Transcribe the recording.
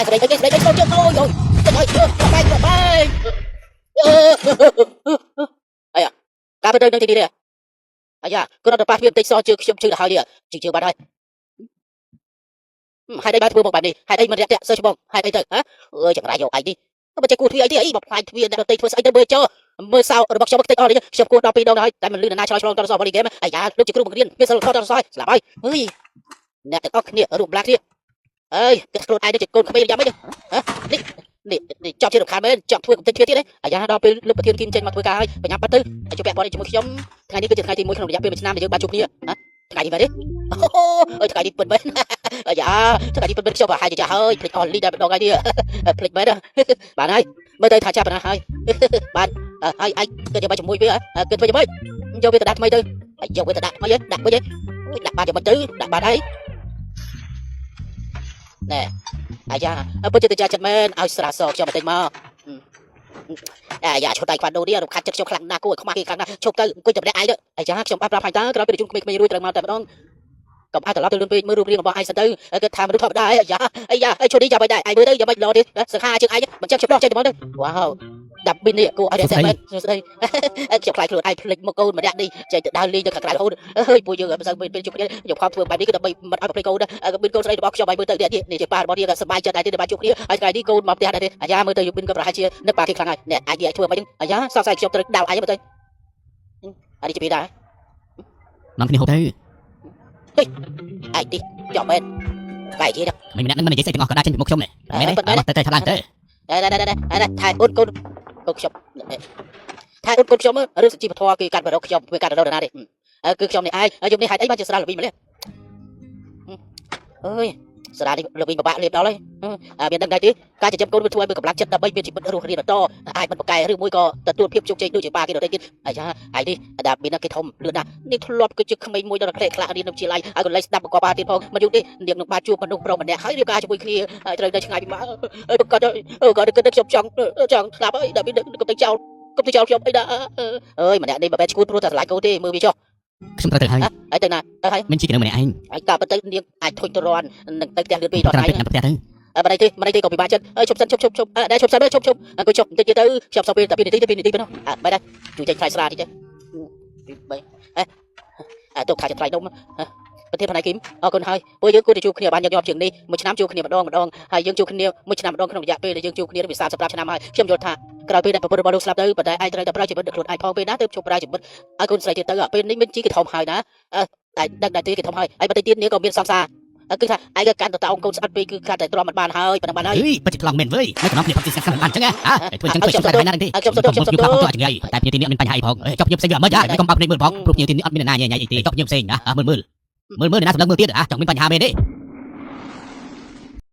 អាស្រីអីគេស្រីអីចូលជើងអូយអូយទឹកហើយបែកបែកអាយ៉ាការទៅទៅទីនេះអាយ៉ាគាត់ដល់ប៉ះវាបន្តិចសជើងខ្ញុំជឿដល់ហើយនេះជឿជឿបាត់ហើយហេតុអីបានធ្វើមកបែបនេះហេតុអីមិនរាក់ទាក់សើច្បងហេតុអីទៅហ៎អើយចង្រៃយកឯងនេះមិនចេះគួរទ្វាអីទេអីមកផ្លាញ់ទ្វាអ្នកដទៃធ្វើស្អីទៅមើលចោមើលសោរបស់ខ្ញុំខ្ទេចអស់នេះខ្ញុំគួរដល់ពីរដងហើយតែមិនលឺនរណាឆ្លើយឆ្លងតរសវលីហ្គេមអាយ៉ាលោកជាគ្រូបង្រៀនមានសិលធម៌តរសហើយស្លាប់ហើយអើយអ្នកទាំងអស់គ្នារួមឡាគ្នាអើយគិតខ្លួនឯងនេះជាកូនក្មេងយ៉ាងម៉េចហ៎នេះនេះនេះចប់ជារំខានមែនចង់ធ្វើកំទេចទ្វាទៀតទេអាយ៉ាដល់ពេលលោកប្រធានគីមចេញមកធ្វើការហើយបញ្ញាបាត់ទៅហើយជួបពាក់ព័ន្ធជាមួយខ្ញុំថ្ងៃនេះគឺជាថ្ងៃទី1ក្នុងរយៈពេល1ឆ្នាំដែលយើងបានជួបគ្នាហ៎ថ្ងៃនេះមែនទេអូអើយថ្ងៃនេះពិតមែនអាយ៉ាថ្ងៃនេះពិតមែនខ្ញុំប្រហែលជាចាស់ហើយភ្លេចអស់លីដែរម្ដងហើយនេះភ្លេចមែនបានហើយមើលទៅថាចាប់ប៉ុណ្ណាហើយបានហើយឯងគិតយ៉ាងម៉េចជាមួយវាគិតធ្វើយ៉ាងម៉េចយកវាទៅដាក់ថ្មីទៅយកវាទៅដាក់ថ្មីដាក់វិញដាក់បានយ៉ាងម៉េចទៅដាក់បានហើយណែអាយ៉ាពិតជាទៅចាចិត្តមែនឲ្យស្រាសខ្ញុំបន្តិចមកអាយ៉ាឈប់ដៃខ្វាន់ដូនេះរំខាត់ចិត្តខ្ញុំខ្លាំងណាស់គួរឲ្យខ្មាស់គេខ្លាំងណាស់ឈប់ទៅអង្គុយតែម្នាក់ឯងទៅអាយ៉ាខ្ញុំបានប្រាប់ហើយតើក្រោយពេលជុំក្មេងៗរួចត្រូវមកតែម្ដងកុំឲ្យត្រឡប់ទៅលឿនពេកមើលរូបរាងរបស់ឯងសិនទៅគិតថាមនុស្សធម្មតាអាយ៉ាអាយ៉ាអីឈុតនេះយ៉ាងម៉េចដែរឯងមើលទៅយ៉ាងម៉េចល្អទេសង្ហាជើងឯងមិនចឹងខ្ញុំដោះចេញទៅមកទៅវ៉ាវដាប់ប៊ីននេះគួរឲ្យរតែមែនសួស្តីខ្ញុំខ្លាចខ្លួនឯងភ្លេចមកកូនម្នាក់នេះចេញទៅដើរលេងទៅខាងក្រៅរហូតអើយពួកយើងមិនសូវពេលជួបគ្នាខ្ញុំខំធ្វើបែបនេះគឺដើម្បីមិនឲ្យភ្លេចកូនប៊ីនកូនស្រីរបស់ខ្ញុំឲ្យមើលទៅនេះនេះជាប៉ារបស់នេះក៏សប្បាយចិត្តដែរទេបានជួបគ្នាហើយថ្ងៃនេះកូនមកផ្ទះដែរទេអាយ៉ាមើលទៅយូប៊ីនក៏ប្រហែលជានឹកប៉ាគេខ្លាំងហើយនេះអាចនិយាយធ្វើមិនហ្នឹងអាយ៉ាសង្ស័យខ្ញុំត្រូវដៅឯងមើលទៅអានេះជាពីដែរ នាំគ្នាហូបទៅ ឯងនេះចប់មែនបែកជា ក្មេងម្នាក់នឹងមិននិយាយស្អីទាំងអស់ក៏ដាក់ចេញពីមុខខ្ញុំដែរមែនទេទៅទៅថាឡើងទៅ ណែណែណែណែណែថែអូនកូនកូនខ្ញុំថែអូនកូនខ្ញុំរឿងសុជីវធម៌គឺកាត់បរោខ្ញុំវាកាត់រណាទេគឺខ្ញុំនេះឯងយំនេះហេតុអីបានជាស្រាលវីម្លេះអើយស្រានេះលវីពិបាកលេបដល់ហើយមានដឹងដែរទេការចិញ្ចឹមកូនវាធ្វើឲ្យមានកម្លាំងចិត្តដើម្បីមានជីវិតរស់រានបន្តអាចមិនប្រកែឬមួយក៏ទទួលភាពជោគជ័យដូចជាប៉ាគេដទៃទៀតអាយ៉ាឯនេះដាមានគេធំលឿនណាស់នេះធ្លាប់គឺជាក្មេងមួយដ៏ខ្លែខ្លារៀននៅវិទ្យាល័យហើយកន្លែងស្ដាប់បង្កប់បាទៀតផងមិនយូរទេនាងនឹងបានជួបមនុស្សប្រុសម្នាក់ហើយរៀបការជាមួយគ្នាហើយត្រូវនៅឆ្ងាយពីម៉ាក់អើប្រកាសគាត់គិតខ្ញុំចង់ចង់ស្លាប់ហើយដល់មានកុំទៅចោលកុំទៅចោលខ្ញុំអីដែរអើយម្នាក់នេះមិនមែនឈួតព្រោះតែស្រឡាញ់កូនទេមើលវាចុះ ខ្ញុំត្រូវទៅហើយ ហើយទៅណាទៅហើយ មិនជីកនៅម្នាក់ឯង ហើយតាទៅនាងអាចធុញទ្រាន់នឹងទៅផ្ទះលឿនពេកដល់ ត្រាំ ថ្ងៃ ពេកនៅផ្ទះទៅ មិនអីទេមិនអីទេក៏ពិបាកចិត្តអើយឈប់សិនឈប់ឈប់ឈប់ដែរឈប់សិនឈប់ឈប់អង្គុយឈប់បន្តិចទៀតទៅខ្ញុំសល់ពេលតែ2នាទីទៅ2នាទីប៉ុណ្ណោះអើមិនដែរជួយចេញថ្លៃស្រាតិចទៅ3អេអើទុកថាจะថ្លៃនំប្រធានផ្នែកគីមអរគុណហើយពួកយើងគួរតែជួបគ្នាបានញឹកញាប់ជាងនេះមួយឆ្នាំជួបគ្នាម្ដងម្ដងហើយយើងជួបគ្នាមួយឆ្នាំម្ដងក្នុងរយៈពេលដែលយើងជួបគ្នាវា35ឆ្នាំហើយខ្ញុំយល់ថាក្រោយពេលដែលប្រពន្ធរបស់លោកស្លាប់ទៅប៉ុន្តែឯងត្រូវតែប្រើជីវិតដោយខ្លួនឯងផងពេលណាទើបជប់ប្រើជីវិតឲ្យកូនស្រីទៀតទៅពេលនេះមិនជីគេធំហើយណាតែដឹងដែរទេគេធំហើយហើយបន្តិចទៀតនេះក៏មានសង្សារគឺថាឯងក៏កាន់តតោកូនស្អិតពេកគឺកាន់តែទ្រាំមិនបានហើយប៉ុណ្ណឹងបានហើយ អើយពិតជាខ្លងមែនវើយនៅក្នុងគ្នាផឹកស៊ីស្ងាត់មិនបានចឹងហ៎ធ្វើចឹងធ្វើខ្ញុំតែណាទេ ខ្ញុំសុំទោសខ្ញុំសុំទោស ខ្ញុំទៅចង្រៃតែភ្ញៀវទីនេះអត់មានបញ្ហាអីផងចុះភ្ញៀវផ្សេងវាមិនហ៎កុំបើកភ្នែកមើលផងព្រោះភ្ញៀវទីនេះអត់មានណាញ៉ៃញ៉ៃអីទេចុះភ្ញៀវផ្សេងណាមើលមើលមើលមើលណាសម្លឹងមើលទៀតហ៎ចង់មានបញ្ហាមែនទេ